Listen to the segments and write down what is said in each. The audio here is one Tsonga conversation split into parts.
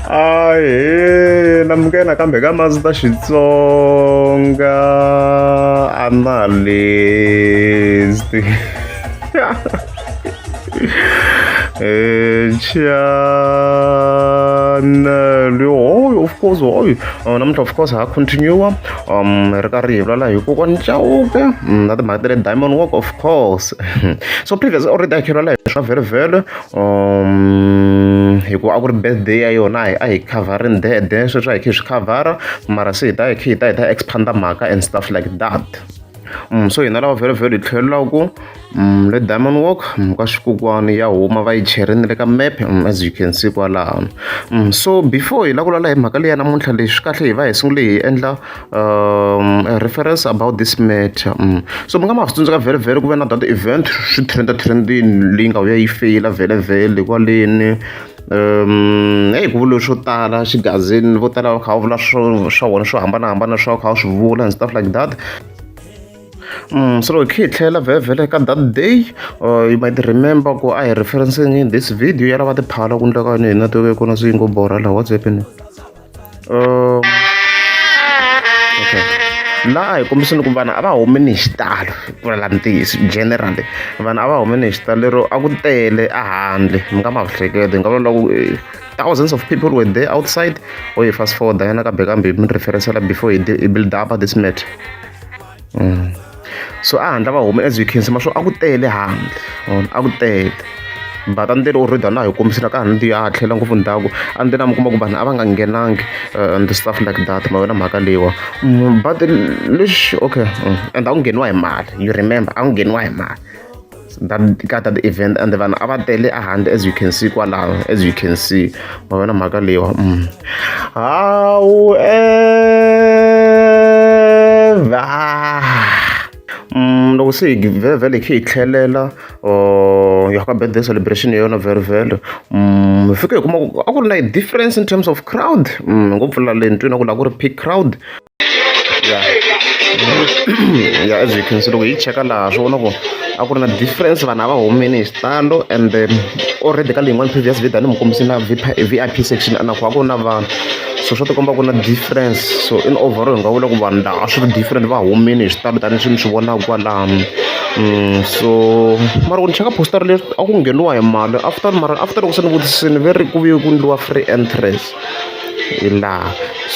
Ahee namukela nakambe ka Master Xitsonga analyst channel oh of course oh namuntlha of course ha continue hi ri karhi hi vulavula hi kokwani Chauke na timhaka ta le Diamond Walk of course so previous already a hi vulavula hi swa vhele hikuva a ku ri birthday ya yona a hi khavharini then sweswi a hi kha hi swi khavhara mara se hi ta hi kha hi ta hi ta expand mhaka and stuff like that. So hina lava vhele vhele hi tlhelelaku le Diamond Walk ka xikokwani ya huma va yi cherini le ka map as you can see kwalano. So before hi la ku vulavula hi mhaka leyi ya namuntlha leswi kahle hi va hi sungule hi endla a reference about this matter. So mi nga ma swi tsundzuka vhele vhele ku ve na that event swi trend trendini leyi nga vuya yi feyila vhele vhele kwaleni heyi ku vuriwe swo tala xigazini vo tala va kha va vula swo swa vona swo hambanahambana swa kha va swi vula and stuff like that. So loko hi kha hi tlhela vhele vhele ka that day you might remember ku a hi referencing in this video ya lava tiphala ku endleka yini hi network ya kona se yi ngo borha laha what's happening okay laha a hi kombisini ku vanhu a va humini hi xitalo ku vulavula ntiyiso generally vanhu a va humini hi xitalo lero a ku tele a handle mi nga ma hleketi hi nga vulavula ku thousands of people were there outside or hi fast forward yana kambe kambe mi referencela before hi build up this matter. So a handle va huma as you can see ma swo a ku tele handle a ku tele but a ndzeni already a na hi kombisile ka ha ya ha tlhela ngopfu ndzhaku a ndzeni a mi kuma ku vanhu a va nga nghenangi and stuff like that ma vona mhaka leyiwa but lexi okay and a ku ngheniwa hi mali you remember a ku ngheniwa hi mali that ka that event and vanhu a va tele a handle as you can see kwalaho as you can see ma vona mhaka leyiwa. However loko se hi vhele vhele hi kha hi tlhelela ya ka birthday celebration ya yona vhele vhele hi fike hi kuma ku a ku ri na difference in terms of crowd ngopfu la le ni twini ku la ku ri peak crowd yeah yeah as you can see loko hi cheka laha swi vona ku a ku ri na difference vanhu a va humini hi xitalo and already ka leyin'wani previous video a ni mi kombise na VIP section na ku a ku ri na vanhu so swa tikomba ku na difference so in overall hi nga vula ku vanhu laha a swi ri different va humini hi xitalo tanihileswi ni swi vonaka kwalano so mara ku ni cheka poster leri a ku ngheniwa hi mali after mara after loko se ni vutisini ve ri ku vuye ku endliwa free entrance hi laha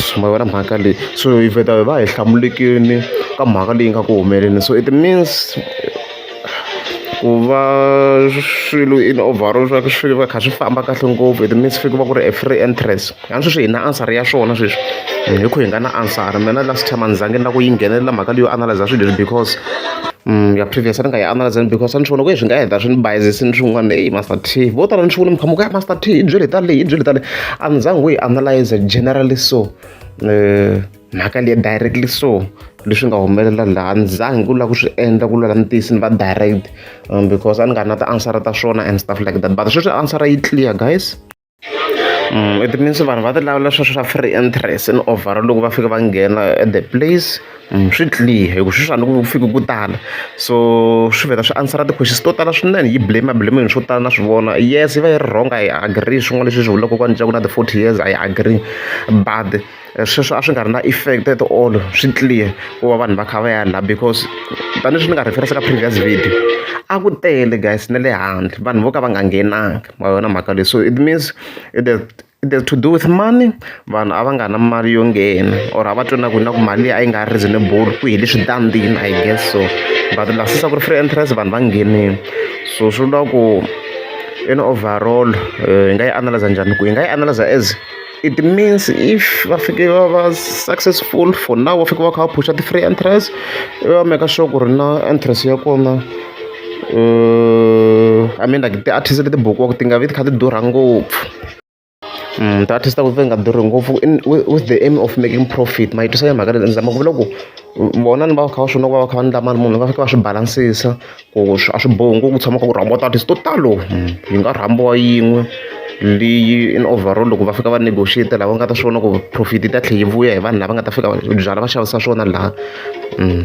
so ma vona mhaka leyi so hi vheta hi va hi hlamulekini ka mhaka leyi nga ku humeleni so it means ku va swilo in overall swa swi va kha swi famba kahle ngopfu it means fike va ku ri a free entrance a sweswi hi na answer ya swona sweswi hi ku hi nga na answer mina last time a ni zangi ni la ku yi nghenelela mhaka leyo analyze swilo leswi because ya previous a ni nga yi analyze because a ni swi vona ku swi nga heta swi ni bayizisini swin'wana eyi Master T vo tala ni swi vona mi kha mi ku ya Master T yi byele hi ta leyi yi byele hi ta leyi a ni zangi ku yi analyze generally so mhaka liya directly so leswi nga humelela laha ni zangi ku lava ku swi endla ku lwela ntiyiso ni va direct because a ni nga ri na ti-answer ta swona and stuff like that but sweswi answer yi clear guys. It means vanhu va ti lavela sweswo swa free entrance in overall loko va fika va nghena at the place swi clear hi ku sweswi a ni ku fiki ku tala so swi vheta swi answer ti-questions to tala swinene yi blame blame swo tala na swi vona yes yi va yi ri wrong I agree swin'wana leswi swi vulaka kokwani Chauke na ti-40 years I agree but sweswo a swi nga ri na effect at all swi clear ku va vanhu va kha va ya la because tanihileswi ni nga reference ka previous video a ku tele guys na le handle vanhu vo ka va nga nghenanga ma yona mhaka leyi so it means it has to do with money vanhu a va nga na mali yo nghena or a va twa na ku na ku mali leyi a yi nga reasonable ku hi leswi dandini I guess so but laha se ku ri free entrance vanhu va nghenile so swi vula ku in overall hi nga yi analyze njhani ku hi nga yi analyze as it means if va fike va va successful for now va fika va kha va phusha ti-free entrance va make sure ku ri na entrance ya kona I mean like ti-artist leti bukiwaka ti nga vi ti kha ti durha ngopfu ti-artist ta ku ti nga durhi ngopfu in with the aim of making profit ma yi twisa mhaka leyi ni zama ku vula ku vona ni va kha va swi vona ku va va kha va endla mali munhu va fika va swi balansisa ku a swi bohi ngopfu ku tshama kha ku rhambiwa ti-artist to talo yi nga rhambiwa yin'we leyi in overall loko va fika va negotiate laha va nga ta swi vona ku profit yi ta tlhela yi vuya hi vanhu lava nga ta fika byala va xavisa swona laha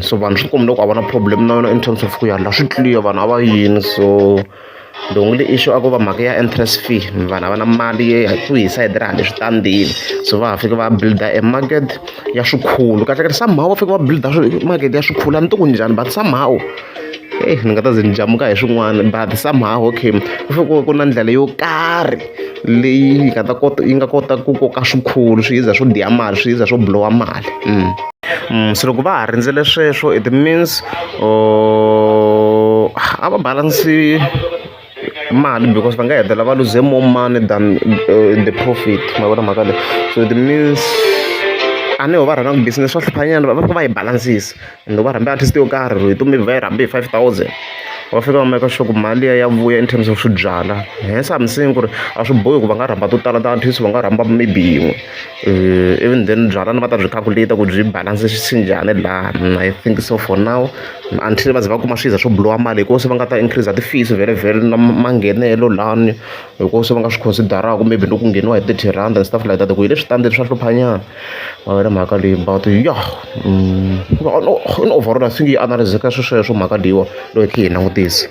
so vanhu swi komba loko a va na problem na yona in terms of ku ya laha swi clear vanhu a va yini so The only issue a ko va mhaka ya entrance fee, vanhu a va na mali ku hi sayiti ra hale switandini, so va ha fika va build-a e market ya swikhulu. Kahlekahle somehow va fika va build-a market ya swikhulu, a ni tivi ku njhani, but somehow, eyi ni nga ta ze ni jamuka hi swin'wana, but somehow, okay, ku fike ku na ndlela yo karhi leyi yi nga ta kota yi nga kota ku koka swikhulu, swi za swo dya mali, swi za swo blow-a mali. Se loko va ha rindzele sweswo, it means a va balance mali because va nga hetelela va luze more money than the profit. Ma vona mhaka leyi? So it means a ni ho va rhanga business swa hluphanyana, va fika va yi balansisa. And va rhambe artist yo karhi, hi maybe va yi rhambe hi 5,000, va fika va make sure ku mali liya ya vuya in terms of swibyala. Hence I'm saying ku ri a swi bohi ku va nga rhamba to tala ta artist, va nga rhamba maybe yin'we, even then byalwa va ta byi calculate ku byi balance njhani laha. I think so for now, until va ze va kuma swiza swo blow-a mali, hi se va nga ta increase ti-fees vhele vhele na manghenelo lani, hi ko se va nga swi consider-aku maybe loko ku ngheniwa hi R30 and stuff like that, ku hi le switandini swa hluphanyana. Ma vona mhaka leyi? But yeah, in overall I think yi analyze-ka swi sweswo mhaka leyiwa loko hi kha hi langutisa.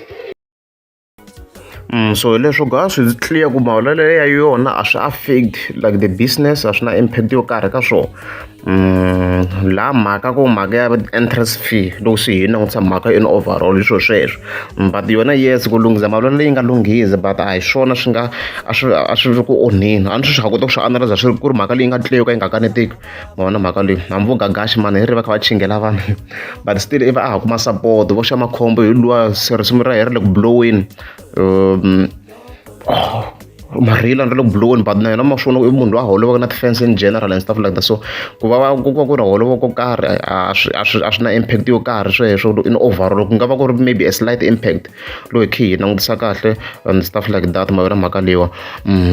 So hi leswo guys, swi clear ku mahulalelo ya yona a swi affect like the business, a swi na impact yo karhi ka swona. Laha mhaka ku mhaka ya entrance fee, loko swi hi langutisa mhaka in overall, hi swo sweswo. But yona, yes, ku lunghisa mavulavulelo leyi nga lunghisa, but a hi swona swi nga a swi ri ku onheni. A ni swi ha kota ku swi analyze swi ku ri mhaka leyi nga clear yo ka yi nga kaneteki. Ma vona mhaka leyi? Hambi vo Gagashi mani hi ri va kha va chingela vanhu, but still i va a ha kuma support. Vo xa makhombo hi luwa se risimu ra yena ri le ku blow-eni, marila ri le ku blow-eni, but na yena ma swi vona i munhu loyi a holovaka na ti-fans in general and stuff like that. So ku va ku va ku ri holova ko karhi, a swi na impact yo karhi sweswo in overall. Ku nga va ku ri maybe a slight impact loko hi kha hi langutisa kahle and stuff like that. Ma vona mhaka leyiwa?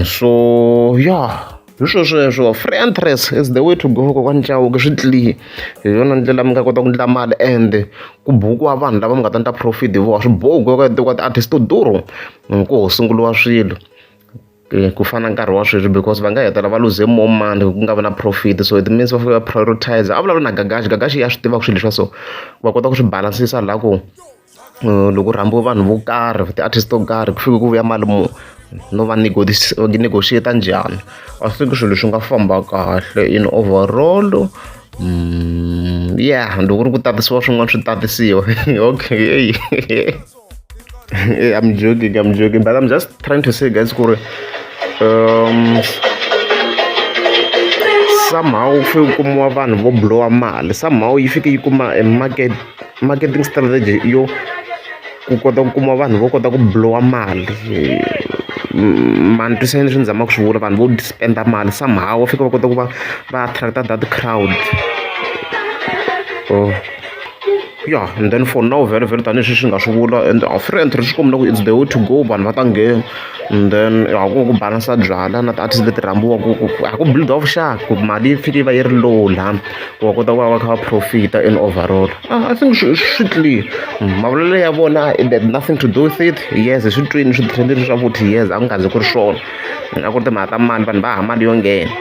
So yeah, hi swo sweswo, free entrance is the way to go. Kokwani Chauke swi clear, hi yona ndlela mi nga kota ku endla mali and ku bukiwa vanhu lava mi nga ta endla profit hi vona. Swi bohi ku ka ti-artist to durha ku ho sunguriwa swilo ku fana na nkarhi wa sweswi, because va nga hetelela va luze more money ku nga vi na profit. So it means va fanele va prioritize. A vulavula na Gagashi, Gagashi ya swi tiva swilo leswiwa, so va kota ku swi balansisa laha ku loko ku rhambiwe vanhu vo karhi, ti-artist to karhi, ku fike ku vuya mali muni, no va negotiate njhani. I think swilo swi nga famba kahle in overall. Yeah, loko ku ri ku tatisiwa swin'wana swi tatisiwa, okay. I'm joking, I'm joking, but I'm just trying to say, guys, ku ri somehow ku fike ku kumiwa vanhu vo blow-a mali, somehow yi fike yi kuma e marketing strategy yo ku kota ku kuma vanhu vo kota ku blow-a mali. Ma ni twisisa leswi ni zamaka ku swi vula? Vanhu vo spend-a mali, somehow va fika va kota ku va va attract that crowd. Oh yeah, and then for now, very very tanihi swi nga swi vula, and a free entry swi komba ku it's the way to go. Vanhu va ta nghena, and then a ku ku balansa byala na ti-artist leti rhambiwaka, ku a ku build-iwa vuxaka, ku mali yi fike yi va yi ri low laha ku va kota ku va va kha va profit-a in overall. I think swi clear mavulavulelo ya vona, it had nothing to do with it. Yes, hi swi twini swi trendini swa futhi. Yes, a ku nga zi ku ri swona, a ku ri timhaka ta mali, vanhu va ha mali yo nghena.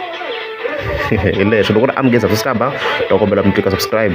Hi leswo loko ri amukeza subscribe, ta kombela mi tlika subscribe.